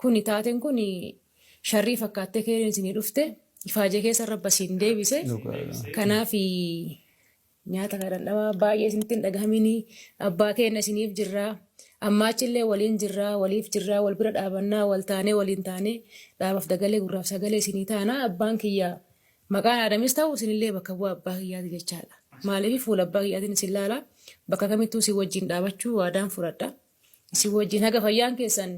Kuni taateen kun sharrii fakkaattee keeriin isinii dhufte ifaajee keessa rabba isin deebise. Kanaaf nyaata kana dhandhamaa baay'ee isinitti hin dhagahaminii abbaa keenya isiniif jirraa. Ammaa achillee waliin jirraa, waliif jirraa, wal bira dhaabannaa, wal taanee waliin taanee dhaabaaf dagalee gurraaf sagalee isinii taana. Abbaan kiyya maqaan Aadamis ta'u isinillee bakka bu'aa abbaa kiyyaati jechaadha. Maaliif fuula abbaa kiyyaatiin isin laala bakka kamittuu isin wajjin dhaabachuu waadaan fudhadha. Isin wajjin haga fayyaan keessan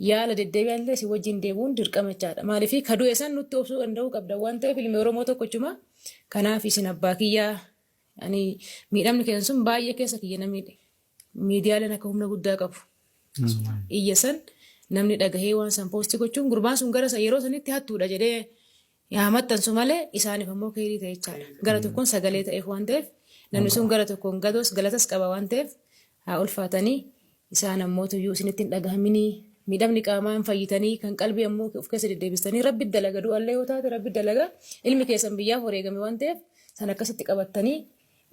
yaala deddeebi'an illee isin wajjin deemuun dirqama jechaadha. Maaliif ka du'e san nutti obsuu danda'uu qabda waan ta'eef ilmi Oromoo tokkochuma. Kanaaf isin abbaa kiyyaa ani miidhamni keessan sun baay'ee keessa kiyya na miidhe. Miidiyaaleen akka humna guddaa qabu. Iyya san namni dhagahee waan san poostii gochuun gurbaan sun gara yeroo sanitti hattuudha jedhee yaa maxxansu malee isaaniif ammoo keerii ta'e jechaadha. Gara tokkoon sagalee ta'eef waan ta'eef namni sun gara tokkoon gadoos galatas qaba waan ta'eef haa ulfaatanii isaan ammoo tuyyuu isinitti hin dhagahaminii miidhamni qaamaa hin fayyitanii kan qalbii ammoo of keessa deddeebistanii rabbi dalaga du'allee yoo taate rabbi dalaga ilmi keessan biyyaaf wareegame waan ta'eef san akkasitti qabattanii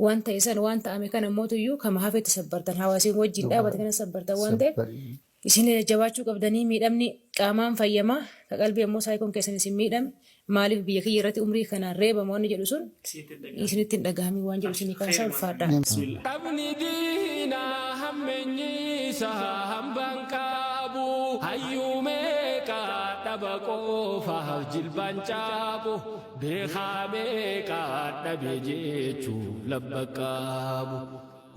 waan ta'e san waan ta'ame kan ammoo tuyyuu kama hafetti sabbartan hawaasiin wajjin dhaabate kana sabbartan waan ta'eef isin jabaachuu qabdanii miidhamni qaamaan fayyama ka qalbii ammoo saayikoon keessan isin miidhame maaliif biyya kiyya irratti umrii kanaan reebama wanni jedhu sun isinitti hin dhagahamin waan jedhu isinii kaasaa ulfaadha. Dhabni diinaa hammeenyiisa hambaan qabu hayyuu meeqa dhaba qofaaf jilbaan caabu beekaa meeqa dhabe jechuuf labba qabu.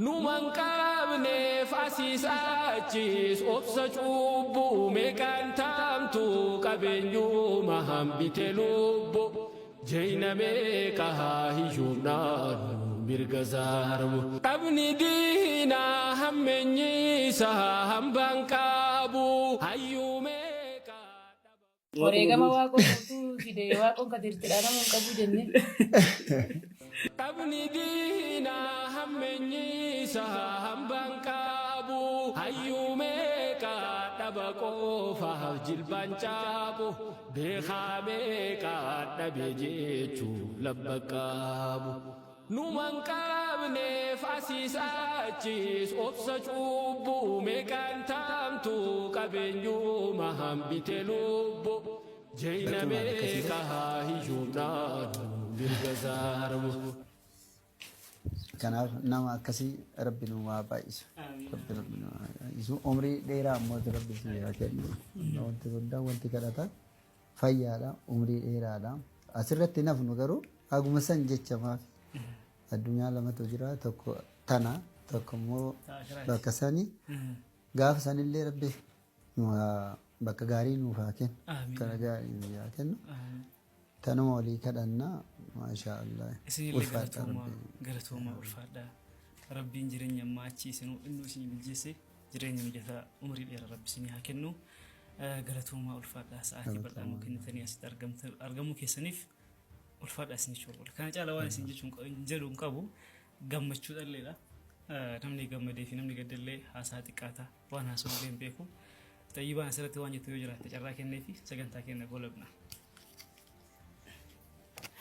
Numan qabneef asiis achiis obsa cubbuu meeqaan taamtu qabeenyuma hambite lubbu jeyna meeqa hiyyumnaan mirga saarmu. Dhabni diinaa hammeenyiisa hambaan qabu hayyuu meeqa. Wareegama waaqoo guutuu fide waaqoon kadirtidha namuu hin qabu jenne. Dhabni diinaa hammeenyiisa hambaan qabu hayyuu meeqa dhaba qofaaf jilbaan caabu beekaa meeqa dhabe jechuuf labba qabu. Numan qabneef asiis achiis obsa cubbuu meeqaan taamtu qabeenyuma hambite lubbu jeyna meeqa hiyyumnaan mirga saarmu. Kanaaf nama akkasii rabbi nu haa baay'isu. Rabbi rabbi nu haa baay'isu. Umrii dheeraa ammoo rabbi si haa kennu. Wanti guddaan wanti kadhatan fayyaadha, umrii dheeraadha. Asirratti hin hafnu garuu haguma san jecha maaf addunyaa lamatu jira tokko tana tokko immoo bakka sani gaafa sanillee rabbi nu haa bakka gaarii nuuf haa kennu. Bakka gaarii nuuf haa kennu. Tanuma walii kadhanna maashaa Allah. Isinillee Ulfaadha galatoomaa rabbi. galatoomaa ulfaadha. Rabbiin jireenya ammaa achi isinuu innuu isinii bilcheesse jireenya mijataa umurii dheeraa rabbi isinii haa kennu. Galatoomaa ulfaadha sa'aatii bal'aa nuu kennitanii asitti argamuu keessaniif ulfaadha isin jechuu barbaada. Kana caala waan isin jechuun jedhu hin qabu gammachuu dhalleedha. Namni gammadee fi namni gaddallee haasaa xiqqaata waan haasa'u illee hin beeku. Xayyibaan asirratti waan jettu yoo jiraatte carraa kennee fi sagantaa keenya goolabna.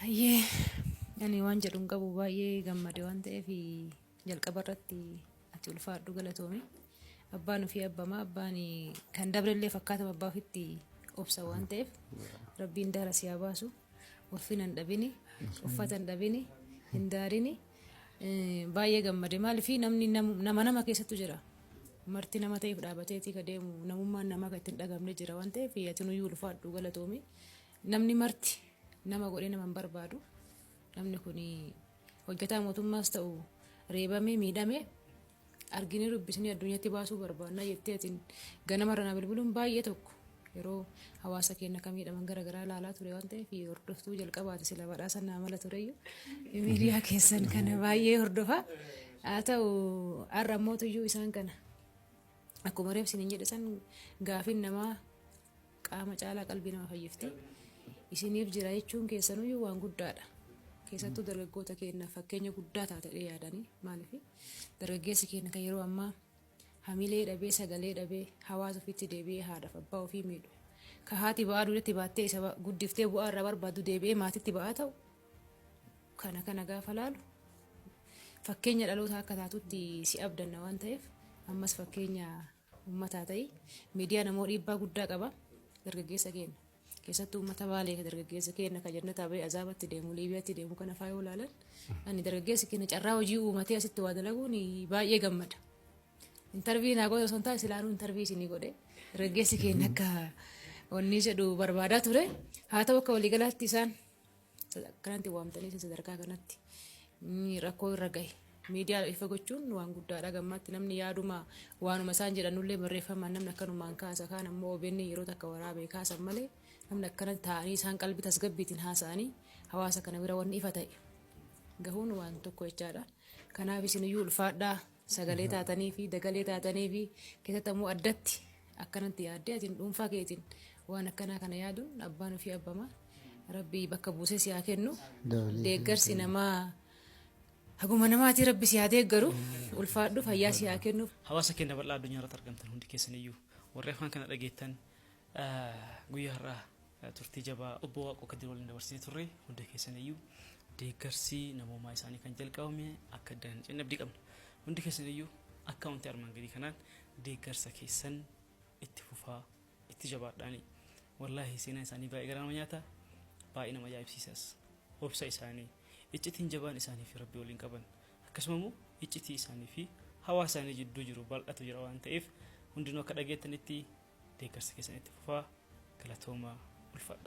Hayyee ani waan jedhu hin qabu baay'ee gammade waan ta'eef jalqaba irratti ati ulfaadhu galatoomi. Abbaan ofii abbama abbaan kan dabrellee fakkaatama abbaa ofitti obsa waan ta'eef rabbiin daara si haa baasu ulfina hin dhabini uffata hin dhabini hin daarini baay'ee gammade maaliif namni nama nama keessattu jira. Marti nama ta'eef dhaabateetii ka deemu namummaan namaa kan ittiin dhagamne jira waan ta'eef ati nuyyuu ulfaadhu galatoomi. Namni marti nama godhee nama hin barbaadu. Namni kun hojjetaa mootummaas ta'u reebamee miidhame arginee dubbisnee addunyaatti baasuu barbaanna jettee atiin ganamarra na bilbiluun baay'ee tokko yeroo hawaasa keenya akka miidhaman gara garaa ilaalaa ture waan ta'eef hordoftuu jalqabaati sila badhaasa naa mala tureyyuu miidiyaa keessan kana baay'ee hordofa. Haa ta'u har'a ammoo tuyyuu isaan kana akkuma reef isiniin jedhe san gaafiin namaa qaama caalaa qalbii nama fayyifti. Isiniif jira jechuun keessanuyyuu waan guddaadha. Keessattuu dargaggoota keenyaaf fakkeenya guddaa taate yaadanii maaliif dargaggeessi keenya kan yeroo ammaa hamilee dhabee sagalee dhabee hawaasa ofiitti deebi'ee haadhaaf abbaa ofii miidhu. Ka haati ba'aa duudatti baattee isa guddiftee bu'aa irraa barbaaddu deebi'ee maatitti ba'aa ta'u kana kana gaafa laalu fakkeenya dhaloota akka taatutti si abdanna waan ta'eef ammas fakkeenya Uummataa ta'i. Miidiyaan ammoo dhiibbaa guddaa qaba dargaggeessa keenya. Keessattuu uummata Baalee ka dargaggeessa keenya ka jannataa bahee azaabatti deemu, Liibiyaatti deemu kana faa yoo ilaalan, ani dargaggeessi keenya carraa hojii uumatee asitti waa dalaguun baay'ee gammada. Intarvii naa godhe osoo hin taane, silaanuu intarvii isinii godhe, dargaggeessi keenya akka wanni jedhu barbaadaa ture. Haa ta'u, akka waliigalaatti isaan akkanatti waamtanii sadarkaa kanatti rakkoo irra gahe miidiyaa ifa gochuun waan guddaadha. Gammaatti namni yaaduma waanuma isaan jedhanullee barreeffamaan namni akkanumaan kaasa, kaan ammoo OBN yeroo takka waraabee kaasan malee, namni akkana taa'anii isaan qalbii tasgabbiitiin haasa'anii hawaasa kana bira wanni ifa ta'e gahuun waan tokko jechaadha. Kanaaf isiniyyuu ulfaadhaa, sagalee taatanii fi dagalee taatanii fi keessatti ammoo addatti akkanatti yaaddee atiin dhuunfaa keetiin waan akkanaa kana yaaduun abbaan ofii abbama. Rabbi bakka buusee si haa kennu. Deeggarsi namaa haguma namaatii Rabbi si haa deeggaru. Ulfaadhu, fayyaa si haa kennu. Hawaasa keenya bal'aa addunyaa irratti argamtan hundi keessaniyyuu, warri afaan kana dhageettan, guyyaa har'aa turtii jabaa obbo Waaqoo Kadir waliin dabarsinee turre. Hundi keessaniyyuu deeggarsi namoomaa isaanii kan jalqabame akka addaan hin cinne abdii qabna. Hundi keessaniyyuu akka wanti armaan gadii kanaan deeggarsa keessan itti fufaa, itti jabaadhaani. Wallaahi, seenaan isaanii baay'ee garaa nama nyaata, baay'ee nama ajaa'ibsiisas. Obsa isaanii, iccitiin jabaan isaanii fi Rabbi waliin qaban, akkasuma immoo iccitii isaanii fi hawaasa isaanii jidduu jiru bal'atu jira waan ta'eef, hundinuu akka dhageettanitti deeggarsa keessan itti fufaa. Galatoomaa, ulfaadha.